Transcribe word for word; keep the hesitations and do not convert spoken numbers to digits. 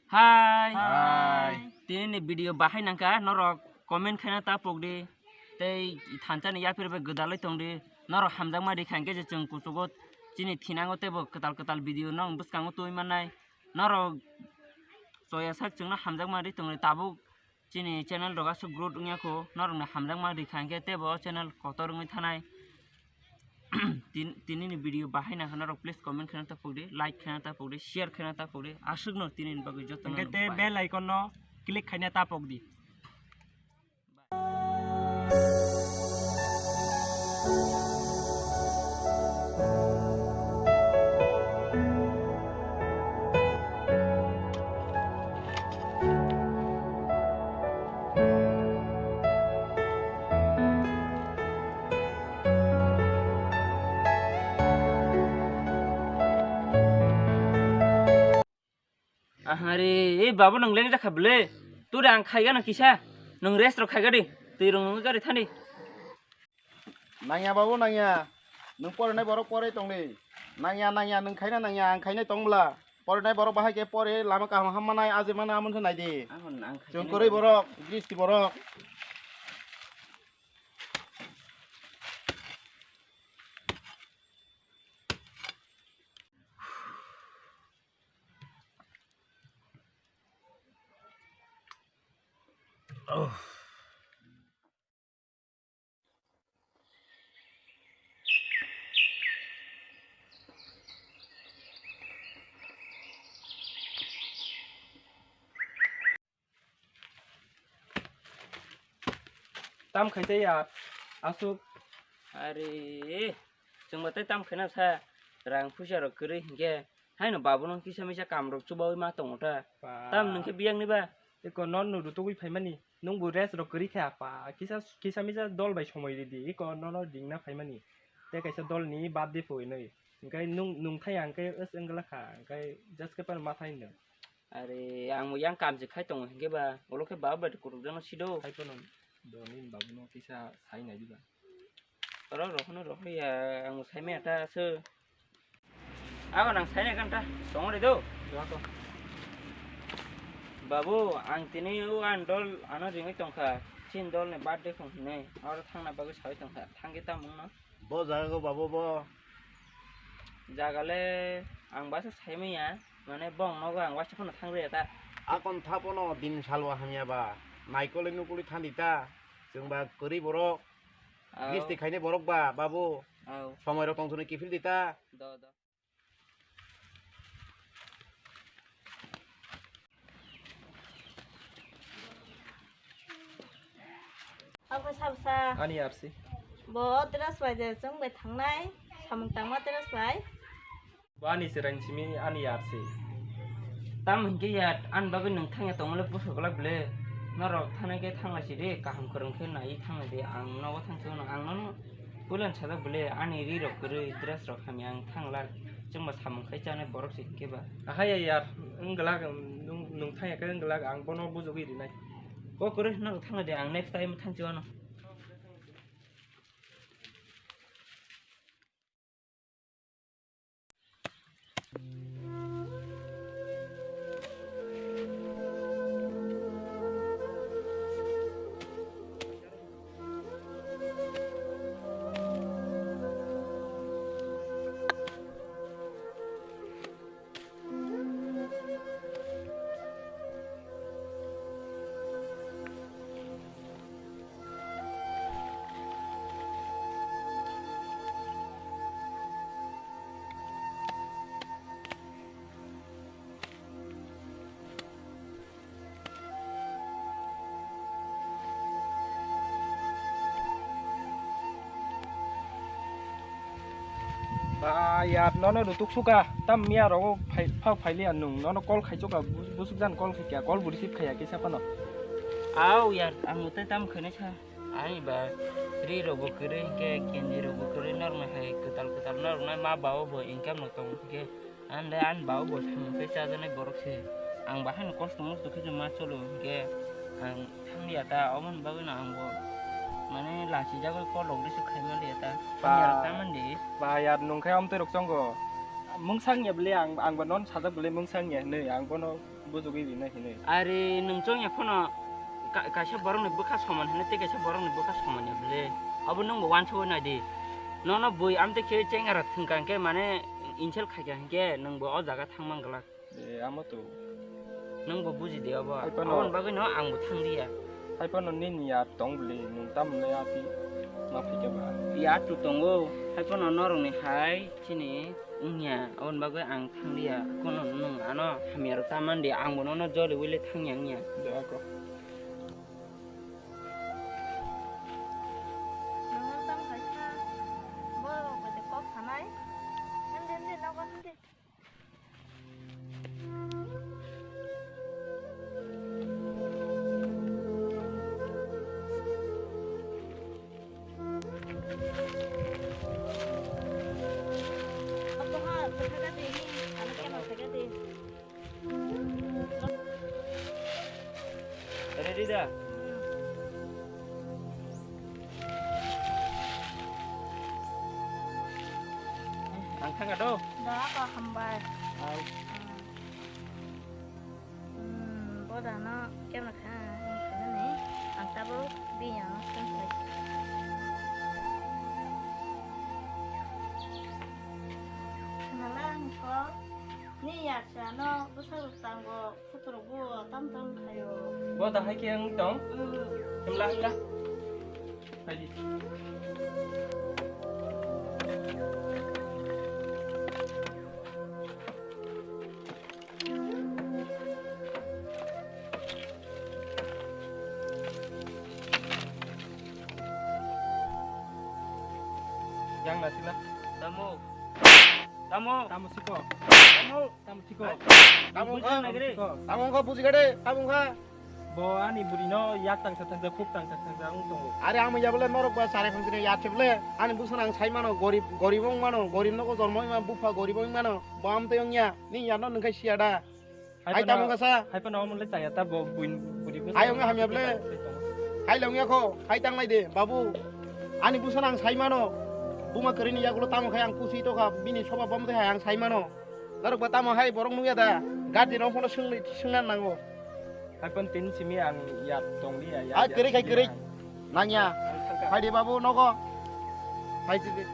Hai. Hai. Tini ni video bahai nangkha, norok comment khaina ta pokdi. Tei thansa ni yapir bai gwdalwi tongdi. Norok hamjakma rikha hwnkhe je chwng kuchugo chini thinango teibo kwtal kwtal video no bwskango twi mannai. Norok choya sak chwngno hamjakma ri tongdi, tabuk chini channel rok aswk growth wngya kho, norokni hamjakma rikha hwnkhe teibo channel kotor wngwi thanai. Tin-, tini ni video bahai nangkha norok, please comment khaina ta pokdi, like khaina ta pokdi, share khaina ta pokdi, aswkno tini ni bagwi jotono. Hwnkhe tei bell icon no click khaina ta pokdi. Ahare, e babu, nwng leng jakha bwle? Turi ang khaiga no kisa. Nwng rest rok khaiga di. Twi rong nwng gari thani. Nangya babu, nangya. Nwng porinai borok porai tongdi. Nangya, nangya, nwng khaina nangya, ang khainai tong bwla. Porinai borok bahai khe pori lama kaham hammanai, aje mana amon se naidi. Ang hwn, ang khainai. Chwng kwrwi borok, gristi borok. Tam khaite ya, aswk. Are, chwngbo tei tam khaina sa, rang puisa rok kwrwi hinkhe, haino babuno kisa misa kam rok chubaui ma tongo ta. Ba. Tam nwng khe biyang ni ba? Eko non no rutugwi phaimani, nwng bo rest rok kwrwi kha pa, kisa, kisa misa dol bai somoi ridi, eko nono ringna phaimani. Tei kaisa dol ni birthday phui nwi. Hinkhe nwng, nwng thai ang khe es wngla kha, hinkhe just khe pan ma thai nwng. Are, ang bo yang kamchi khai tongo hinkhe ba, ulo khe baba bai kutuk jano sido. Khai phano do nini babuno kisa sai nai diba. Oro rohno rohya, ang bo sai maya ta se. Abo nang sai nai kan ta, tongo re do. Doa to. Babu, ang tini o ang dol ano ringwi tongkha. Chin dol ni birthday khong hinwi. Oro thangna bagwi sawi tongkha. Thangkhe ta mungno. Bo jaga go babu bo. Jaga le ang basa saimaya, mane bong nogo ang waisa phano thangriya ta. Akon thapono din salwa hamya ba, naikole nukuli thandi ta, chwng ba kwrwi borok, Au. Misti khaine borok ba, babu. Au. Somoi rok tong thuni kiphil di ta. Do, do. Abo sabsa. Ani arsi. Bo dress bai je chwng bai thangnai. Samung tangma dress bai. Bo ani chwraini simi ani arsi. Tamo hinkhe ya, ani bagwi nwng thangya tongmale bwswk glak ble. Norok thanai khe thanglai sidi, kaham kwrwng khe nai thanglai di. Ang nogo thangsi mano, ang nono puilan sajak ble, ani ri rok kwrwi, dress rok hamya, ang thanglak. Chwngba samung khai chanai borok se hinkhe ba. Ahai ya yar, wng glak, nwng, nwng thangya khe wng glak, ang bono bujugwi rinai. Kok kwrwi norok thanglai di, ang next time thangsi mano. Ba yar, nono rutuk suka, tam miya rogo phai, phao phaili ya nwng, nono call khai suka, bus-, busuk jan call khai kya, call bo receive khaiya kisa phano. Au yar, ang tei tam khainai sa. Ani ba ri rok bo kwrwi hinkhe, kenji rok bo kwrwi, norok nai hai kwtal kwtal norok nai ma ba o bo income rok tong hinkhe, ani le ani ba o bo samung khe chajaknai borok se. Ang bahai no kosto mosto khe ma cholo hinkhe, ang thang ya ta, omo ni bagwi no ang bo mane lachi jagwi call rok receive khai man ya ta. Ba, hamya rok ta man di. Ba yar, nwng khe amtwi rok chongo. Mungsang ya bwle ang, ang ba non sajak bwle mungsang ya hinwi, ang bono Bujugwi rina hinwi. Are nwng chwngya phano ka-, kaisa borokni bwkha soman hinwi tei kaisa borokni bwkha soman ya bwle. Abo nwngbo uansugwi naidi. Nono bui amtwi khe chengara thwngkha hinkhe mane insult khaikha hinkhe nwngbo o jaga thangma glak. E, amo to. Nwngbo buji di abo. Hai phano. Aboni bagwi no angbo thang liya. Hai phano nini yar tong bwle, nwng tamo le ati ma phaikha ba? Yar to tongo, hai phano norokni hai chini wngya, aboni bagwi ang thang liya. Kono nwng ano hamya rok ta man di, angbo nono joli wile thangya wngya. Doa ko. Nwng tamo hai kha, borok bai kok sanai. Hindi, hindi, nogo hindi. Ready da? Ang thang do. Da ko hambai. Au. Hmm, boda no kemna kha, ang kha ni, ang tabuk bini ang khan sai. Nala ang ko, ni ya cha no, bwsa bwsa ang go, photo rok bo tam tam khayo. Boda hai khe ang tong. Hmm. Himla himla. Hai di. Yang nasila. Tamo. Tamo. Tamo siko. Tamo. Tamo siko. Tamo Buji wngkha. Nagre. Tamo wngkha buji gade. Tamo wngkha. Bo ani buri no yak tang sa tang sa, khub tang sa tang sa wng tongo. Are amo ya bole norok ba sare khang sini ya che bole. Ani busan ang sai mano, gorib, gorib wng mano, gorib nogo jormo wng mano, bupha gorib wng mano. Bo am te wng ya, ni ya no nung khai siya da. Hai tamo wngkha sa. Hai phano omo le chaya ta bo buin buri bo. Hai wng hamya bole. Hai le wng ya kho, hai tang lai de, babu. Ani busan ang sai mano. Buma kwrwi ni yagulo tamo khai ang kusi to kha, bini soba bam te hai ang sai mano. Norok ba tamo hai borok nukya da? Guardian rok phano swngli, swngna nango. Hai pon tin simi ang ya tongli ya, ya, Hai ya, kwrwi khai ya. Kwrwi. Nangya. Ang thangkha. Hai de babu nogo. Hai de.